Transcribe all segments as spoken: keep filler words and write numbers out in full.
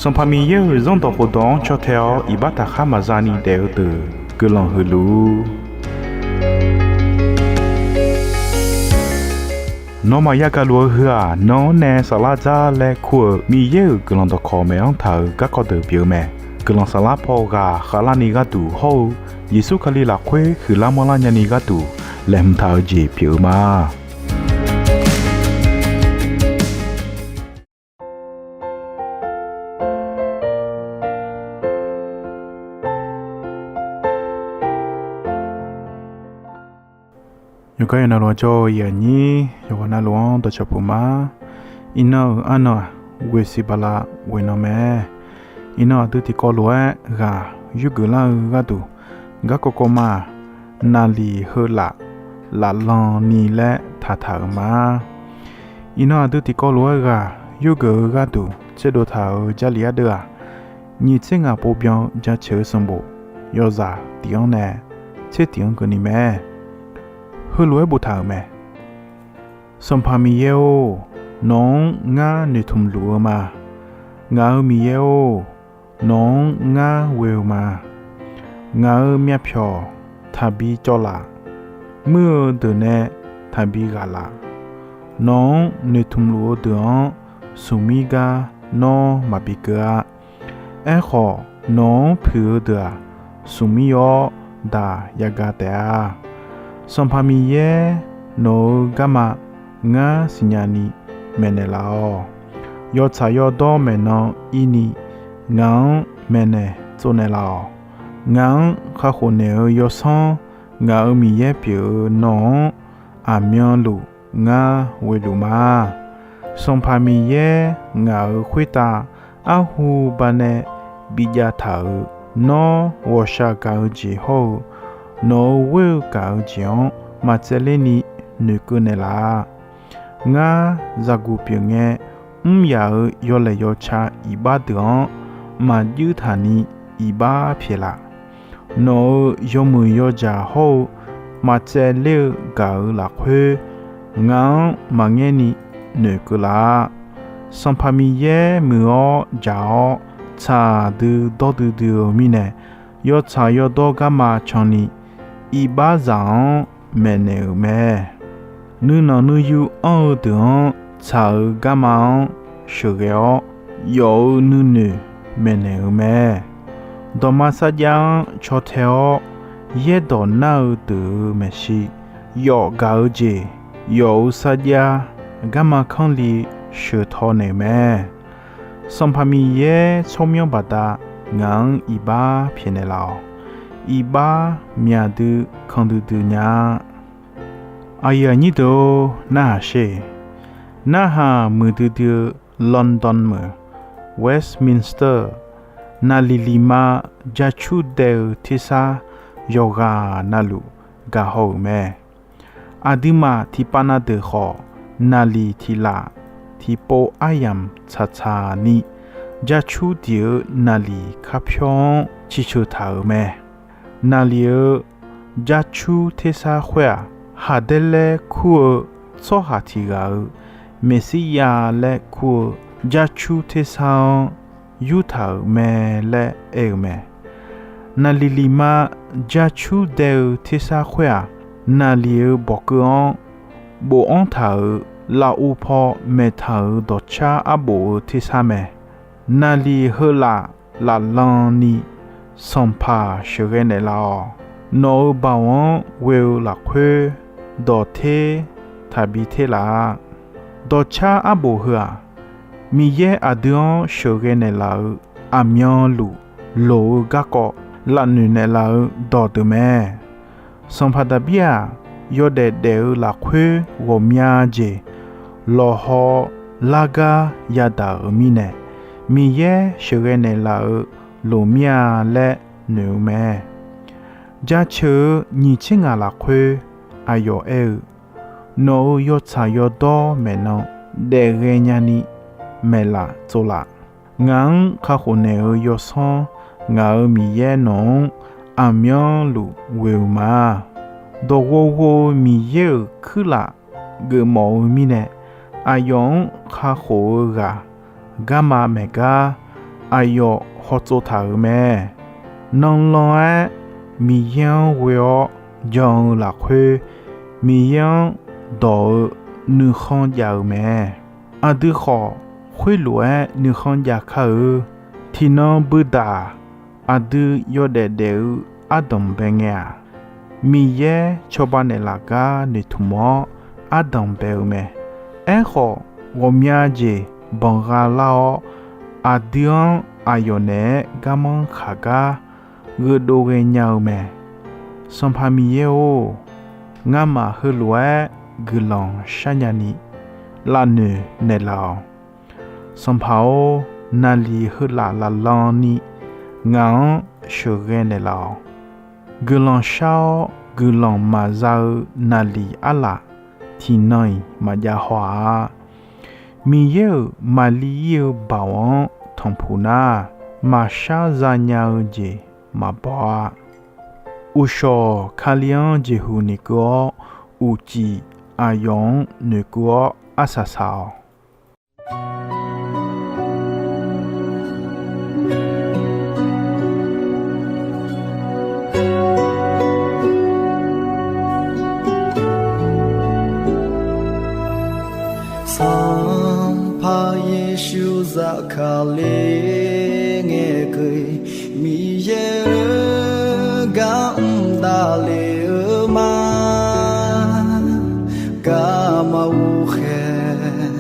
Sanqpaq Miqyaer-euq Zanrdawq khofdawq-anr caw tae-awr iqbax taqkhar maqza ni daef-eu deuq guiqlanq huiq luf-ur. Nawmaf yagaq luf-eu heu-aq, nan-anr nae saflar dzar laer kur-euq Miqyaer-euq guiqlanq dawqkawq maeq-anr taq-euq garkawv deuq pyeuf-eu mae. Guiqlanq saflar paw ghaq khavlarni gharduq hawr-eu Yeqsur Kali lafkhoer huiqlar manrlar nyani gharduq laeqhmq taq-eu jeq pyeuf-eu ma. Yawqgar yawqnavluf-anr jawr-eu aqnyir yawqghaq navluf-anr dawqcawq puq ma. Iqnan-euq arnan-aq, ghoeqsiq bala ghoeq nan mae. Iqnan aqdui tiqkawv lof-aer ghaq yurgeuf lar-eu gharduq, garkawv kawv ma-aq, naqliq heu laf laflan ni laer taqtaq-euq ma. Iqnan aqdui tiqkawv lof-aer ghaq yurgeuf-eu gharduq tserdov taq-euq Jarlif ardeuv-aq, nyiq tser ngaq pov byan-eu jaceuq-eu sanqbof yawzaq tiq-anr nae tser tiq-anr keuvni mae. Heulof-aer boftaq-euq mae. Sanqpaq Miqyaer-or, nawq-anr ngar noeqtmq luf-eu ma. Ngaq-euq Miqyaer-or, nawq-anr ngar ghoe-eu ma. Ngaq-euq myavpyawq taqbi cawv laf. Muir-eu deuq nae taqbi ghaq laf. Nawq-anr noeqtmq luf-eu deuq-anr smq mir gar nawr maqbi keuv-a. Aerkhawf, nawq-anr puiq-eu deuq-aq, smq mir-awr daq yagaq taef-a. Sanqpaq Miqyaer, nawq-euq garma ngar siqnya ni maeqnaeq laf-awq. Yawtsaq yawdawr maeqnan ir ni ngaq-anr maeqnaeq tsovnaeq laf-awq. Ngaq-anr kakhof naeq-eu yawsanr, ngaq-euq Miqyaer pyeuf-eu nawq-anr aqmyanluf ngar ghoe luf ma. Sanqpaq Miqyaer ngaq-euq khoertav arhu banae bijav taq-euq, nawr ghawqshaq gaq-eu jeq hawr-eu, nawq-euq ghoer-eu gaq-eu jeq-anr maqtsaevler ni noeqkeuv naeqlaf-a. Ngar zaqguq pyeuf ngae, mr yaf-euq yawlaeq yawca iqbax deuq-anr maqjuir taq ni iqbax pyaeq laf. Nawq-euq yawmuiq yawjaq hawr-eu maqtsaevler-eu gaq-euq lafkhoer, ngaq-anr maqngaer ni noeqkeuv laf-a. Sanqpaq Miqyaer muiq-awr jaq-awr tsaq dui dawr duidui-eu mirnae, yawtsaq yawdawr garma can ni iqbaxzaq-anr maeqnaeq-euq mae. Nuinanq nuiyu anr-eu deuq-anr tsaq-eu garma-anr sheuqghae-awr, yawf-eu nuinoeq maeqnaeq-euq mae. Dawqma sarjax-anr caw tae-awr yaerdawq nar-eu deuq-euq maeqshi, yawf gaq-eu jeq, yawf-euq sarjax garma kanr li sheuq taw naeq-euq mae. Sanqpaq Miqyaer tsawrmyanr baqda ngaq-anr iqbax pyaeqnaeq laf-awq. Iqbax myaq dui kan duidui nya-a. Aqyuif aqnyir deuq-or, narhaq sher. Narhaq muiqdui dui-eu London meuq Westminster naqliq liqma jacur daev-eu tersar yawqghaq navluf gaq haw-euq mae. Aqduimaf tiqpav na deuq khawf, naqliq tiq laf tiqpov aryamq tsaqtsaq ni jacur diq-eu naqliq karpyawr-anr ciqceuq taq-euq mae. Naqliq-eu jacur tersar khoer-aq, Haqdaer laer kur-eu tsawrhaq tiq ghaq-euq Meqsirya laer kur-eu jacur tersar-anr yurtaq-euq mae laer aer-euq mae. Naqliq liqma jacur daev-eu tersar khoer-aq, naqliq-eu bawqkeuv-anr bofanr taq-euq lavuv paw maeqtaq-euq dawqcar arbof-eu tersar mae. Naqliq heu laf laflan ni sanqpaq sheuqghae naeqlaf-awq. Nawq-euq baoq-anr ghoe-eu lafkhoer dawqter taqbi ter laf-a. Dawqcar arbof heu-aq, Miqyaer aqdui-anr sheuqghae naeqlaf-eu aqmyanluf loq-eu garkawv lafnoeq naeqlaf-eu dawqdeuq mae. Sanqpaq Daqbir-aq, yawdaef daef-eu lafkhoer ghawqmya jeq lawqhaw largar yadaq-euq mirnae, Miqyaer sheuqghae naeqlaf-eu loq mir-a laer noeq-eu mae. Jaceuq-eu nyiq tser ngaq lafkhoer aqyawf aer-eu, Nawq-euq yawtsaq yawdawr maeqnan daef ghaenya ni maeqlaf tsovlaf. Ngaq-anr kakhof naeq-eu yawsanr, ngaq-euq Miqyaer nawq-anr aqmyanluf ghoe-eu ma. Dawqghov ghov-eu Miqyaer-euq kuirlaf geufmawf-eu mirnae, aqyawf-anr kakhof-eu ghaq garma maeq gar aqyawf hawtsov taq-euq mae. Nanlan-aer Miqyaer-anr ghoe-awr jan-eu lafkhoer, Miqyaer-anr dawq-eu nuikhanr jav-eu mae. Aqdui khawf, khoerlof-aer nuikhanr jav kar-eu. Tiqnan buidaq, aqdui yawdaef daef-eu ardanq bae ngae-aq, Miqyaer cawba naeqlaf gar noeqtmq-awr ardanq bae-eu mae. Aerkhawf, ghawqmya jeq banqgha lar-awr, aqdui-anr aqyawf naeq-aer garmanr khaq gar gheudov ghaenya-eu mae. Sanqpaq Miqyaer-or, ngamaf heulof-aer guiqlanq sharnya ni lavnoeq naeqlaf-awq. Sanqpaq-or, naqliq heulaf laflan ni ngaq-anr sheuqghae naeqlaf-awq. Guiqlanq shar-awr guiqlanq maqza-eu naqliq arlaf tiqnan-iq maqjav haw-a. Miqyaer-euq maqli ir-eu baoq-anr tanqpuq nar, maqshar zanya-eu jeq maqbaw-a. Uqshawq Kali-anr jeqhuq noeqkeuv-awr, uqcif aqyawf-anr noeqkeuv-awr arsaq saq-awq. Sanqpaq Yeqsur zafkale ngaeqkeuv, Miqyaer-euq gar mr davle-eu ma. Garma ghoqkhaeq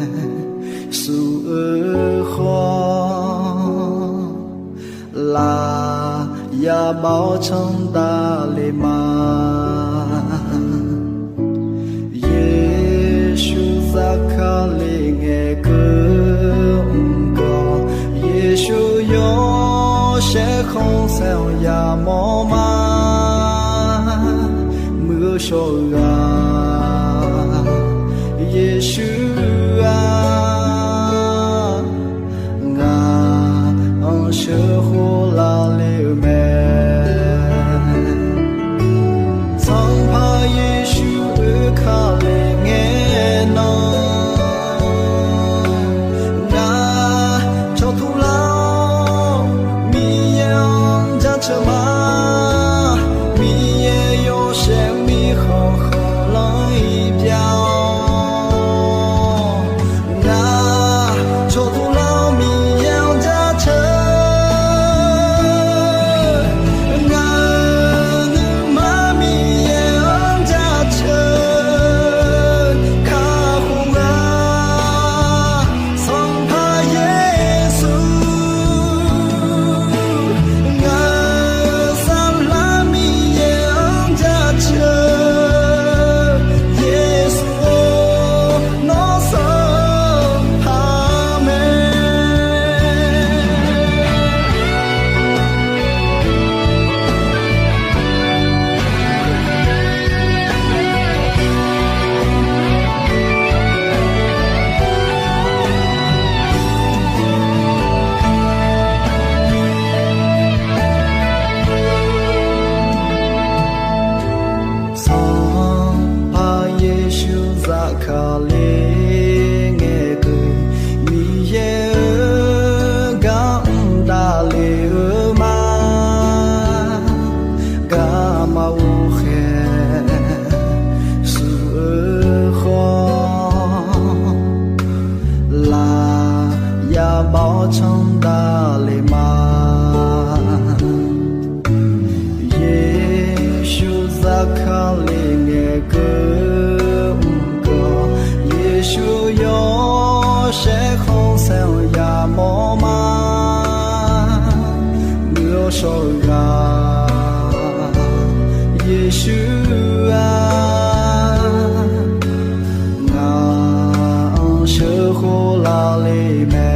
suf-eu khawf, laf ya bav-awr can davle ma. Yeqsur zafkale ngaeqkeuv mr gawq, Yeqsur yawshaef khanqsaer-anr yamawr ma. Muiq-eu shawr-eu ghaq Yeqsur-aq, ngaq-anr sheuqkhof lavle-eu mae. Sanqpaq Yeqsur oekale ngae nan, ngaq cawqtuq lar-awr Miqyaer-anr jaceuq ma. Miqyaer yawshaef mirkhanq khanqlanr-iq byav-awr, ngaq cawqtuq lar-awr Miqyaer-anr jaceuq. Ngaq-euq nuima Miqyaer-anr jaceuq kakhof-a. Sanqpaq Yeqsur, ngaq-euq saflar Miqyaer-anr jaceuq. Yeqsur-or, nawr Sanqpaq mae. Sanqpaq Yeqsur zafkale ngaeqkeuv, Miqyaer-euq gar mr davle-eu ma. Garma ghoqkhaeq suf-eu khawf, laf ya bav-awr can davle ma. Yeqsur zafkale ngaeqkeuv mr gawq, Yeqsur yawshaef khanqsaer-anr yamawr ma. Muiq-eu shawr-eu ghaq Yeqsur-aq, ngaq-anr sheuqkhof lavle mae.